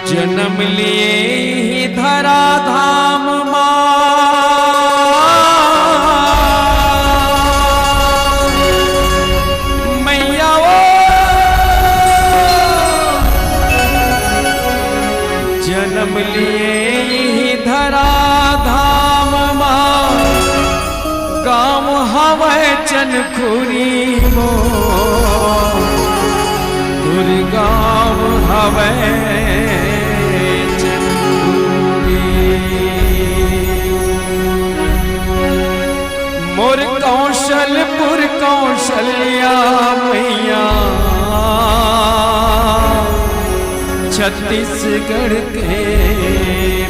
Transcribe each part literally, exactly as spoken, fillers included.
जन्म लिए ही धरा धाम मा, मैया ओ। जन्म लिए ही धरा धाम मा, गाँव हवय चनखुरी मो, दुर्गाँव हवय चनखुरी। मोर कौशलपुर कौशल्या मैया, छत्तीसगढ़ के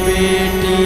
बेटी।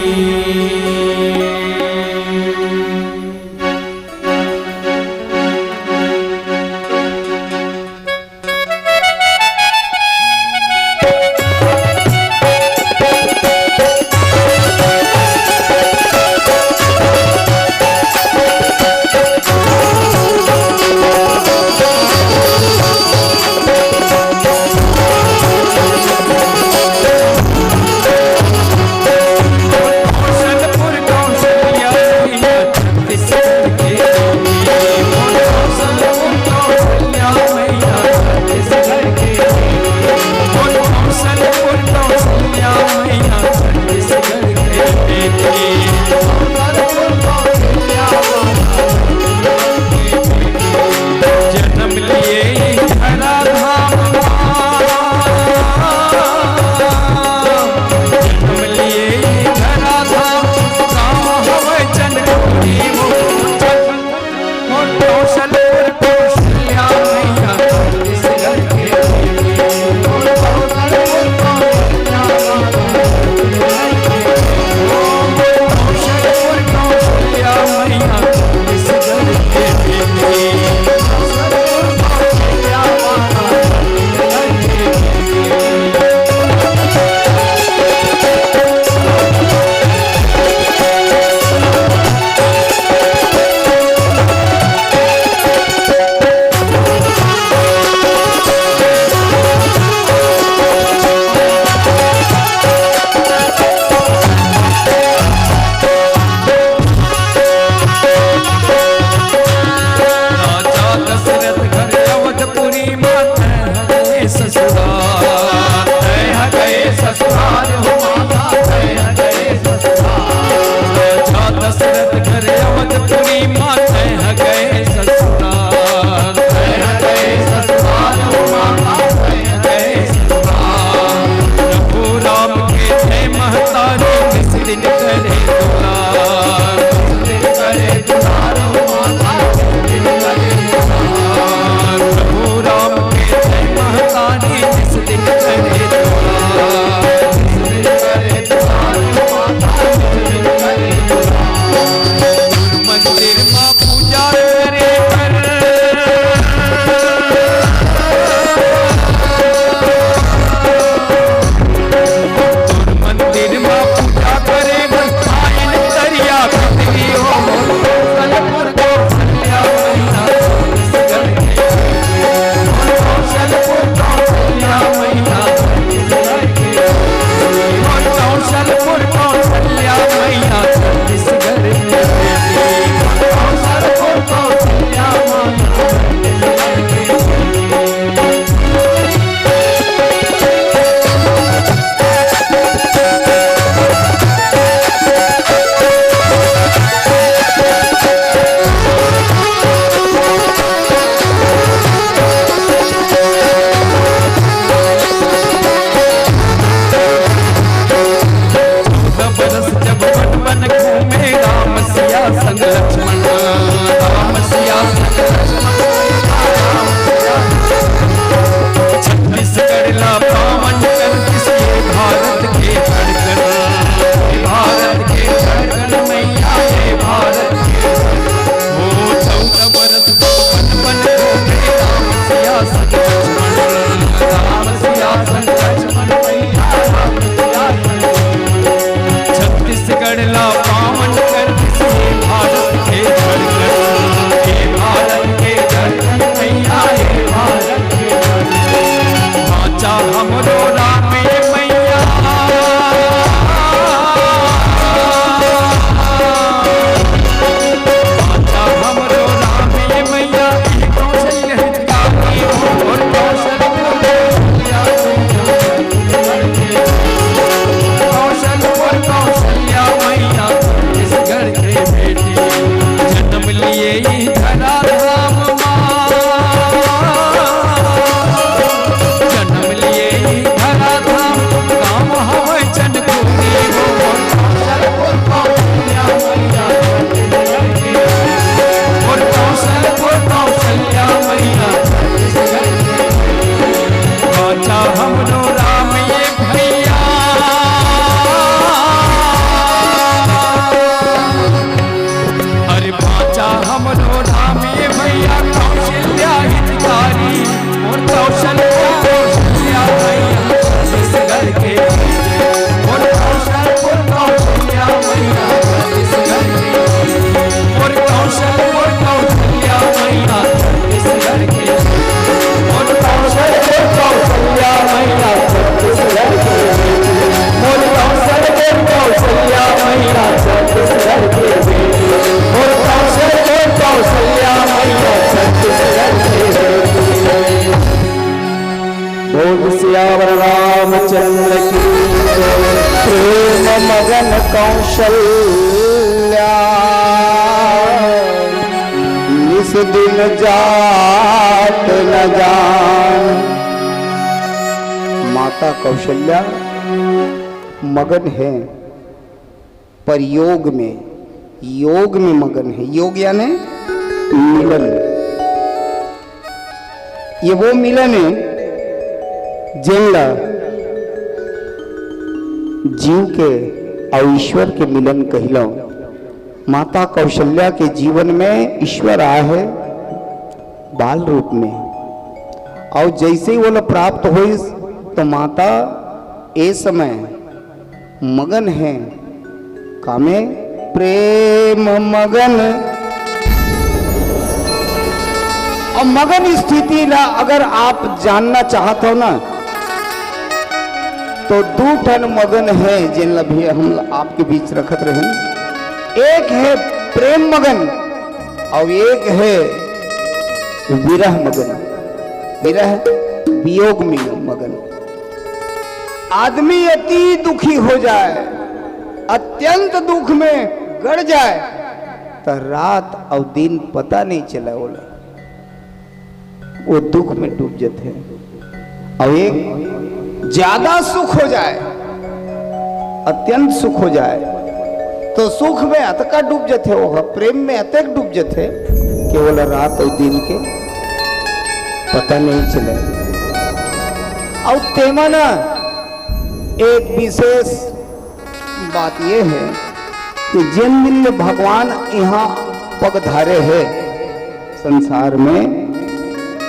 चंद्र की जय। प्रेम मगन कौशल्या, निस दिन जात न जान। माता कौशल्या मगन है परयोग में, योग में मगन है। योग यानी मिलन। ये वो मिलन है जेन ला जीव के अउ ईश्वर के मिलन कहिलौं। माता कौशल्या के जीवन में ईश्वर आए है बाल रूप में, अउ जैसे ही वो ला प्राप्त होइस तो माता ए समय मगन है कामे? प्रेम मगन। और मगन स्थिति ला अगर आप जानना चाहत हो ना, तो दू ठन मगन है जेन ला भी हम आपके बीच रखत रहेन। एक है प्रेम मगन और एक है विरह मगन, विरह वियोग में मगन। आदमी अति दुखी हो जाए, अत्यंत दुख में गड़ जाए, त रात अउ दिन पता नहीं चला ओला, वो दुख में डूब जथे। अउ एक ज्यादा सुख हो जाए, अत्यंत सुख हो जाए, तो सुख में अतका डूब जथे, वो प्रेम में अतेक डूब जथे कि ओला रात अउ दिन के पता नहीं चले। अउ तेमा ना एक विशेष बात ये है कि जिन दिन ले भगवान यहाँ पग धारे है संसार में,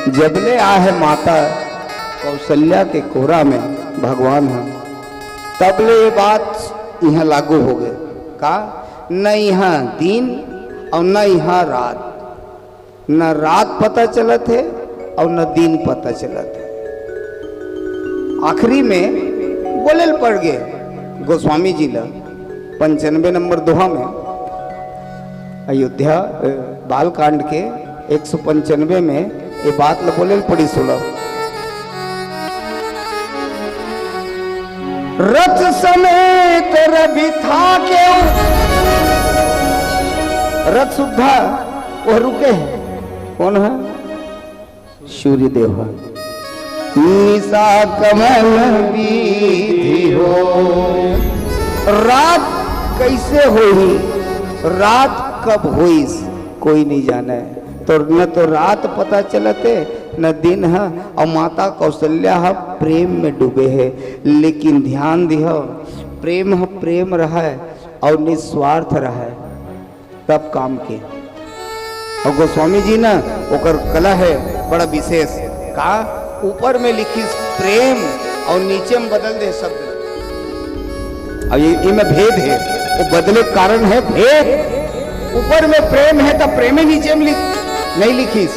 जबले आहे माता कौशल्या के कोरा में भगवान ह, तबले ये बात यहाँ लागू हो गए। का? न यहाँ दिन और न यहाँ रात, न रात पता चलत हे और न दिन पता चलत हे। आखिरी में बोले ल पड़ गए गोस्वामी जी ला, पंचानबे नंबर दोहा में, अयोध्या, अ, बालकांड के एक सौ पंचानबे में ये बात ला बोले ल पड़ी। सुनो, रथ समेत रवि था केउ, रथ सुद्धा वो रुके हैं। कौन है? सूर्य देव। निशा कवन विधि हो, रात कैसे होही, रात कब होइस, कोई नहीं जाने। तो न तो रात पता चलत हे, न दिन ह। और माता कौशल्या ह प्रेम में डूबे हे, लेकिन ध्यान दिहो, प्रेम ह प्रेम रहे और निस्वार्थ रहे। तब काम के। और गोस्वामी जी ना, ओकर कला है बड़ा विशेष। का? ऊपर में लिखिस प्रेम और नीचे में बदल दे शब्द। अब ये, ये में भेद है, वो बदले कारण है भेद। ऊपर में प्रेम है तो प्रेम ही नीचे में लिख, नहीं लिखिस,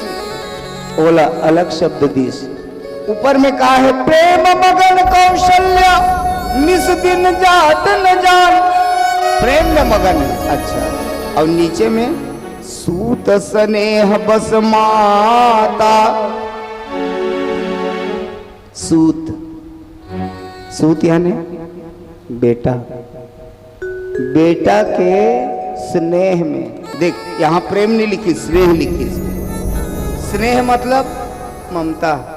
ओला अलग शब्द दिस। ऊपर में का है? प्रेम मगन कौशल्या, निस दिन जात न जान। प्रेम में मगन है, अच्छा। और नीचे में सूत स्नेह बस माता। सूत, सूत यानी बेटा, बेटा के स्नेह में। देख, यहाँ प्रेम नहीं लिखिस, स्नेह लिखिस। स्नेह मतलब ममता।